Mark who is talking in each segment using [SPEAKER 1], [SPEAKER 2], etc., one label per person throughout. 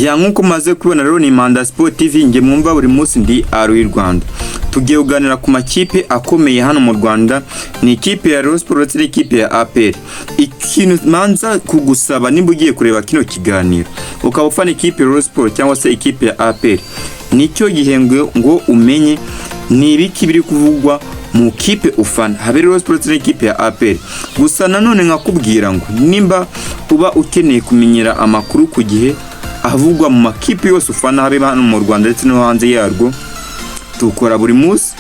[SPEAKER 1] Ya, nk'uko maze kubona rero, ni Manda Sport TV, nge mwumva buri munsi ndi Aru Rwanda. Tugiye kuganira ku makipe akomeye hano mu Rwanda, ni ikipe ya Rayon Sports ndetse n'ikipe ya APR. Ikintu manza kugusaba, nimba ugiye kureba kino kiganiro ukaba ufana ikipe ya Rayon Sports cyangwa se ikipe ya APR, nicyo gihe ngo umenye ni ibiki biri kuvugwa mu kipe ufana, habe Rayon Sports n'ikipe ya APR. Gusa nanone nkakubwira ngo nimba uba ukeneye kumenyera amakuru ku gihe avugwa mu makipe yose ufana, habe hano mu Rwanda ndetse no hanze yarwo, tukora buri munsi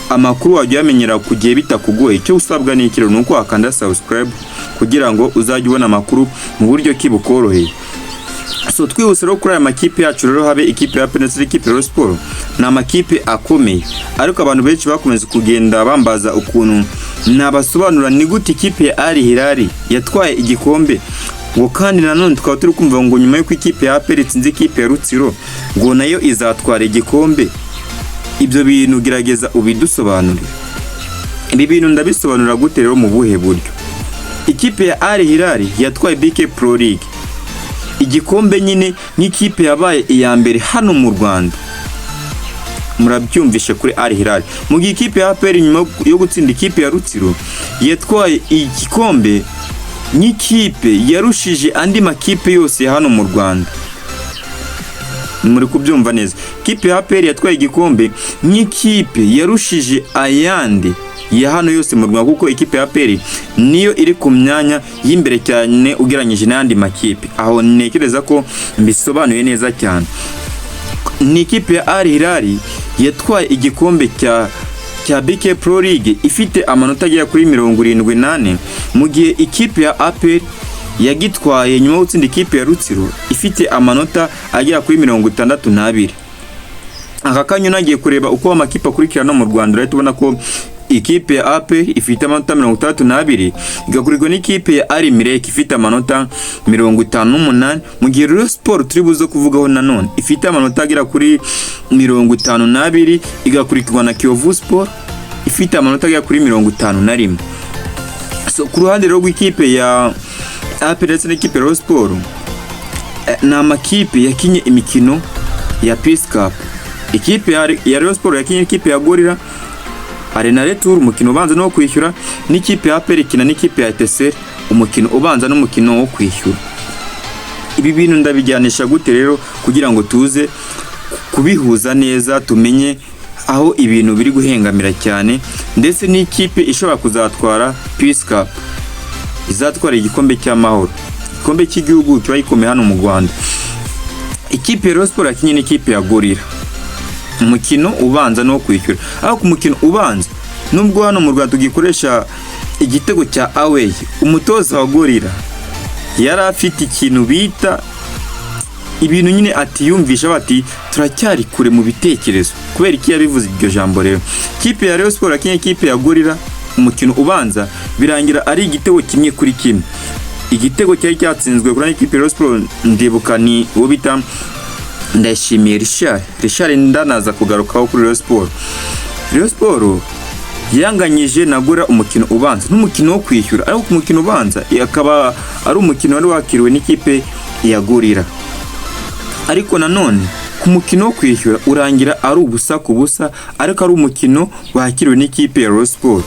[SPEAKER 1] amakuru wajya uyamenyera ku gihe bitakugoye. Icyo usabwa ni iki? Ni uko wakanda subscribe kugira ngo uzajye ubona amakuru mu buryo ki bukoroheye. So twihuse rero kuri aya makipe yacu rero, habe ikipe ya APR ndetse n'ikipe ya Rayon Sports, ni amakipe akomeye, ariko abantu benshi bakomeza kugenda bambaza ukuntu nabasobanura ni gute ikipe ya Al Hilal yatwaye igikombe, ngo kandi nanone tukaba turi kumva ngo nyuma y'uko ikipe ya APR itsinze ikipe ya Rutsiro, ngo nayo izatwara igikombe. Ibyo bintu gerageza ubidusobanurire. Ibi bintu ndabisobanura gute rero? Mu buhe buryo? Ikipe ya Al Hilal yatwaye BK Pro League, igikombe nyine nk'ikipe yabaye iya mbere hano mu Rwanda, murabyumvishe kuri Al Hilal. Mu gihe ikipe ya APR nyuma yo gutsinda ikipe ya Rutsiro yatwaye igikombe nk'ikipe yarushije andi makipe yose ya hano mu Rwanda. Muri kubyumva neza? Ikipe ya APR yatwaye igikombe nk'ikipe yarushije ayandi ya hano yose mu Rwanda, kuko ikipe ya APR niyo iri ku myanya y'imbere cyane ugereranyije n'ayandi makipe. Aho ntekereza ko mbisobanuye neza cyane. Ni ikipe ya Al Hilal yatwaye igikombe cya BK Pro League ifite amanota agera kuri 74, mu gihe ikipe ya APR yagitwaye nyuma yo gutsinda ikipe ya Rutsiro ifite amanota agera kuri 62. Aka kanya unagiye kureba uko amakipe akurikirana mu Rwanda, urahita ubona ko ikipe ya APR ifite amanota 62, igakurikirwa n'ikipe ya Al Merreikh ifite amanota 58, mu gihe Rayon Sport turi buze kuvugaho nanone ifite amanota agera kuri 52, igakurikirwa na Kiyovu Sport ifite amanota agera kuri 51. So ku ruhande rero rw'ikipe ya APR ndetse n'ikipe ya Rayon Sport, ni amakipe yakinye imikino ya Peace Cup. Ikipe ya Rayon Sport yakinye ikipe ya Gorilla Arena Retour, umukino ubanza no kwishyura, n'ikipe ya APR ikina n'ikipe ya Etincelle, umukino ubanza n'umukino wo kwishyura. Ibi bintu ndabijyanisha gute rero kugira ngo tuze kubihuza neza, tumenye aho ibintu biri guhengamira cyane, ndetse n'ikipe ishobora kuzatwara Peace Cup, izatwara igikombe cy'amahoro, igikombe cy'igihugu kiba gikomeye hano mu Rwanda? Ikipe ya Rayon Sport yakinye n'ikipe ya Gorilla umukino ubanza no kwishyura, aho ku mukino ubanza, nubwo hano mu Rwanda tugikoresha igitego cya away, umutoza wa Gorilla yari afite ikintu bita ibintu nyine atiyumvisha, bati turacyari kure mu bitekerezo. Kubera iki yabivuze iryo jambo rero? Ikipe ya Rayon Sport yakinye ikipe ya Gorilla umukino ubanza, birangira ari igitego 1-1. Igitego cyari cyatsinzwe kuri ikipe ya Rayon Sport, ndibuka ni uwo bita Ndayishimiye Richard. Richard ndanaza kugarukaho kuri Rayon Sport. Rayon Sport yanganyije na Gorilla umukino ubanza n'umukino wo kwishyura, ariko ku mukino ubanza akaba ari umukino wari wakiriwe n'ikipe ya Gorilla, ariko nanone ku mukino wo kwishyura urangira ari 0-0, ariko ari umukino wakiriwe n'ikipe ya Rayon Sport.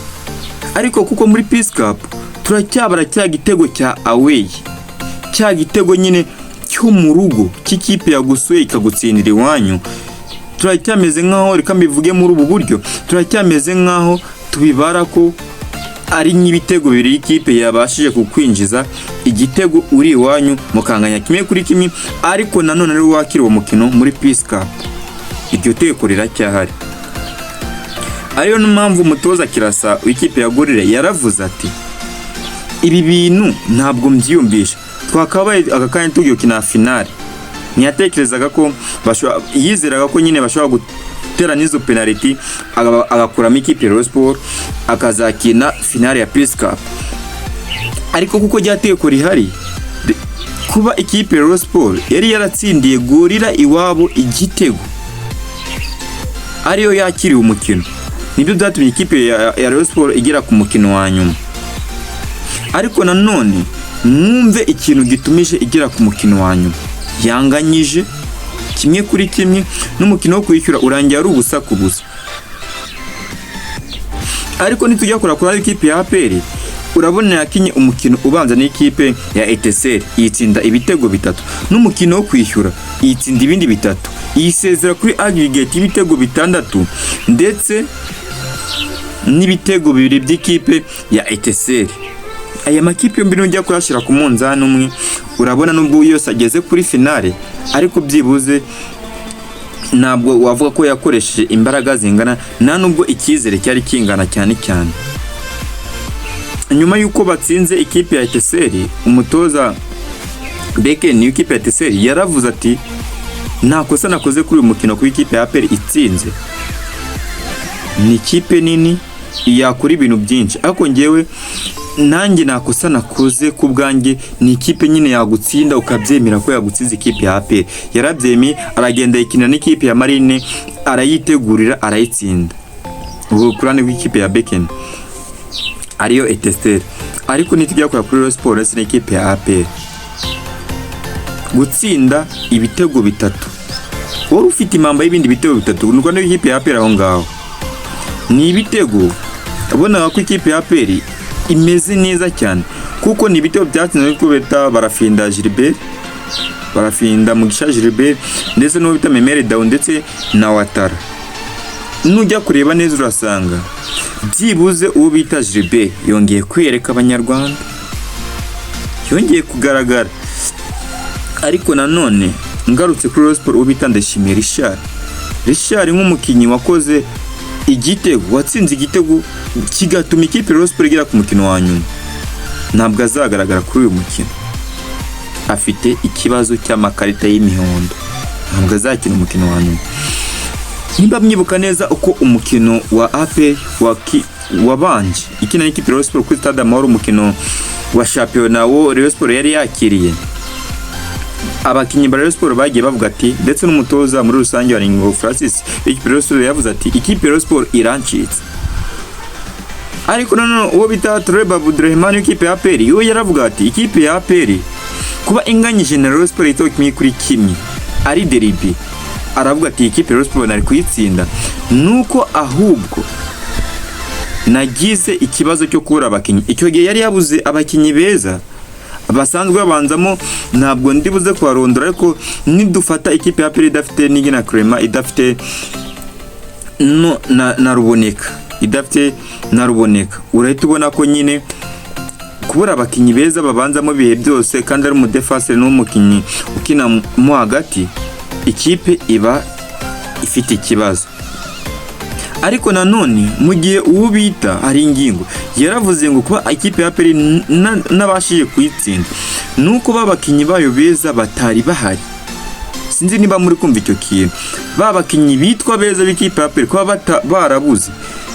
[SPEAKER 1] Ariko kuko muri Peace Cup turacyabara cya gitego cya away, cya gitego nyine cyo mu rugo cy'ikipe yagusuye ikagutsindira iwanyu, turacyameze nk'aho, reka mbivuge muri ubu buryo, turacyameze nk'aho tubibara ko ari nk'ibitego bibiri y'ikipe yabashije kukwinjiza igitego uri iwanyu, mukanganya 1-1, ariko nanone ari wakira uwo mukino muri Peace Cup. Iryo tegeko riracyahari, ariyo mpamvu umutoza Kirasa w'ikipe ya Gorilla yaravuze ati: "Ibi bintu ntabwo mbyiyumvisha, twakabaye aka kanya tugiye gukina finale." Ntiyatekerezaga ko yizeraga ko nyine bashobora gutera n'izo penalty, agakuramo ikipe ya Rayon Sport, akazakina finale ya Peace Cup. Ariko kuko rya tegeko rihari, kuba ikipe ya Rayon Sport yari yaratsindiye Gorilla iwabo igitego ariyo yakiriwe umukino, nibyo byatumye ikipe ya Rayon Sport igera ku mukino wa nyuma. Ariko nanone mwumve ikintu gitumije igera ku mukino wa nyuma. Yanganyije 1-1, n'umukino wo kwishyura urangiye ari 0-0. Ariko nitujya kura kuri ikipe ya APR, urabona yakinye umukino ubanza n'ikipe ya Etincelles, yitsinda ibitego bitatu, n'umukino wo kwishyura yitsinda ibindi bitatu, yisezera kuri aggregate y'ibitego bitandatu ndetse n'ibitego bibiri by'ikipe ya Etincelles. Aya makipe yombi nujya kuyashyira ku munzani umwe, urabona nubwo yose ageze kuri finale, ariko byibuze ntabwo wavuga ko yakoresheje imbaraga zingana, nta nubwo icyizere cyari kingana, cyane cyane nyuma y'uko batsinze ikipe ya Etincelles. Umutoza Beken w'ikipe ya Etincelles yaravuze ati: "Nta kosa nakoze kuri uyu mukino kuba ikipe ya APR itsinze. Ni ikipe nini yakora ibintu byinshi, ariko ngewe nanjye nta kosa nakoze ku bwanjye. Ni ikipe nyine yagutsinda ukabyemera ko yagutsinze." Ikipe ya APR yarabyemeye, aragenda yikinira n'ikipe ya Marine, arayitegurira, arayitsinda. Ubwo ku ruhande rw'ikipe ya Beken ariyo Etincelles. Ariko nitujya kora kuri Rayon Sports ndetse n'ikipe ya APR, gutsinda ibitego bitatu wari ufite impamba y'ibindi bitego bitatu ni rwanda rw'ikipe ya APR aho ngaho, ni ibitego wabonaga ko ikipe ya APR imeze neza cyane, kuko ni ibitego byatsinzwe n'uko bita Barafinda Gilbert, Barafinda Mugisha Gilbert, ndetse n'uwo bita Memel Dao ndetse na Watara. Nujya kureba neza urasanga byibuze uwo bita Gilbert yongeye kwiyereka Abanyarwanda, yongeye kugaragara. Ariko nanone ngarutse kuri Rayon Sports, uwo bita Ndayishimiye Richard, Richard nk'umukinnyi wakoze igitego, watsinze igitego kigatuma ikipe Rayon Sports igera ku mukino wa nyuma, ntabwo azagaragara kuri uyu mukino. Afite ikibazo cy'amakarita y'imihondo, ntabwo azakina umukino wa nyuma. Niba mwibuka neza uko umukino wa APR wabanje ikina n'ikipe Rayon Sports kuri Stade Amahoro, umukino wa shampiyona wo Rayon Sports yari yakiriye, abakinnyi ba Rayon Sports bagiye bavuga ati, ndetse n'umutoza muri rusange wa Ringo Francis w'ikipe Rayon Sports yavuze ati: "Ikipe Rayon Sports irancitse." Ariko nanone uwo bita Taleb Abdurrahman w'ikipe ya APR we yaravuga ati: "Ikipe ya APR kuba inganyije na Rayon Sports igitego 1-1 ari derby," aravuga ati: "Ikipe Rayon Sports nari kuyitsinda, nuko ahubwo nagize ikibazo cyo kubura abakinnyi." Icyo gihe yari yabuze abakinnyi beza basanzwe babanzamo, ntabwo ndi buze kubarondora, ariko nidufata ikipe ya APR idafite Nigena Clement, idafite no, na Ruboneka, idafite na Ruboneka, urahita ubona ko nyine kubura abakinnyi beza babanzamo ibihe byose kandi ari umudefaseri n'umukinnyi ukina mo hagati, ikipe iba ifite ikibazo. Ariko nanone mu gihe uwo bita hari ingingo yaravuze ngo kuba ikipe ya APR nabashije kuyitsinda nuko babakinnyi bayo beza batari bahari. Sinzi niba muri kumva icyo kintu. Ba bakinnyi bitwa beza b'ikipe ya APR kuba barabuze,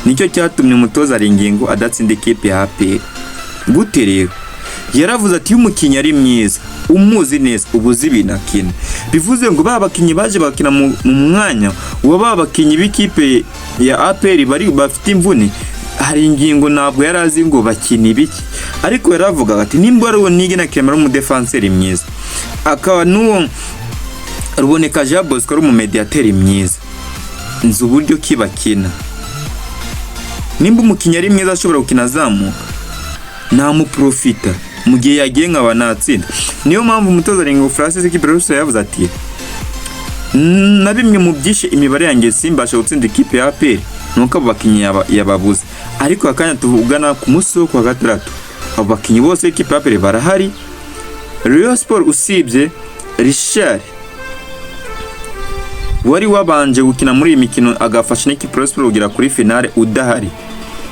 [SPEAKER 1] nicyo cyatumye umutoza Haringingo adatsinda ikipe ya APR. Gute rero? Yaravuze ati: "Iyo umukinnyi ari mwiza, umuzi neza, uba uzi ibintu akina." Bivuze ngo ba bakinnyi baje bakina mu mwanya wa ba bakinnyi b'ikipe ya APR bari bafite imvune, Haringingo ntabwo yari azi ngo bakina ibiki, ariko yaravugaga ati: "Nimba ari uwo Nigena Clement ari umudefanseri mwiza, akaba n'uwo Ruboneka Jean Bosco ari umumediateri mwiza, nzi uburyo ki bakina. Nimba umukinnyi ari mwiza ashobora gukina azamuka, namuprofita mu gihe yagiye nkaba natsinda." Niyo mpamvu umutoza Ringo Francis ikipe Rusa yavuze ati: "Na bimwe mu byishe imibare yanjye simbasha gutsinda ikipe ya APR nuko abo bakinnyi yababuze." Ariko akanya tuvugana, ku munsi wo kuwa gatandatu, abo bakinnyi bose b'ikipe ya APR barahari. Rayon Sport, usibye Richard wari wabanje gukina muri iyi mikino agafasha n'ikipe Rayon Sport kugera kuri finale udahari,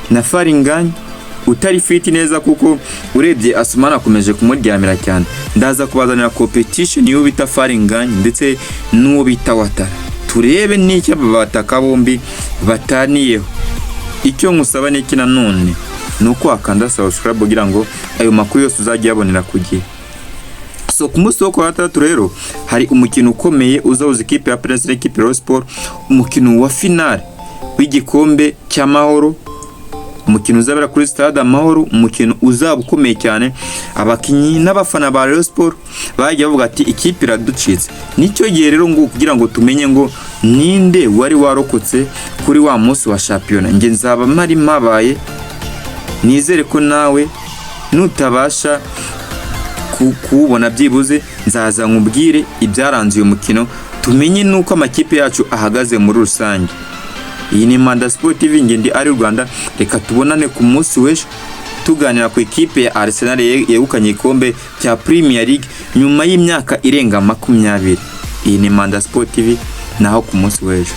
[SPEAKER 1] na Faringani utari fit neza, kuko urebye Asumani akomeje kumuryamira cyane. Ndaza kubazanira competition y'uwo bita Faringani ndetse n'uwo bita Watara, turebe n'icyo aba bataka bombi bataniyeho. Icyo nkusaba ni iki nanone? Ni uko wakanda subscribe kugira ngo ayo makuru yose uzajye uyabonera ku gihe. So ku munsi wo kuwa gatandatu rero hari umukino ukomeye uzahuza ikipe ya Prince n'ikipe ya Rayon Sport, umukino wa finale w'igikombe cy'Amahoro. Umukino uzabera kuri Stade Amahoro, umukino uzaba ukomeye cyane. Abakinnyi n'abafana ba Rayon Sport bagiye bavuga ati: "Ikipe iraducitse." Nicyo gihe rero ngo kugira ngo tumenye ngo ninde wari warokotse kuri wa munsi wa shampiyona. Njye nzaba mpari mpabaye. Nizere ko nawe nutabasha kuwubona, byibuze nzaza nkubwire ibyaranze uyu mukino, tumenye n'uko amakipe yacu ahagaze muri rusange. Iyi ni Manda Sport TV, nge ndi ari Rwanda. Reka tubonane ku munsi w'ejo tuganira ku ikipe ya Arsenal yegukanye igikombe cya Premier League nyuma y'imyaka irenga 20. Iyi ni Manda Sport TV, naho ku munsi w'ejo.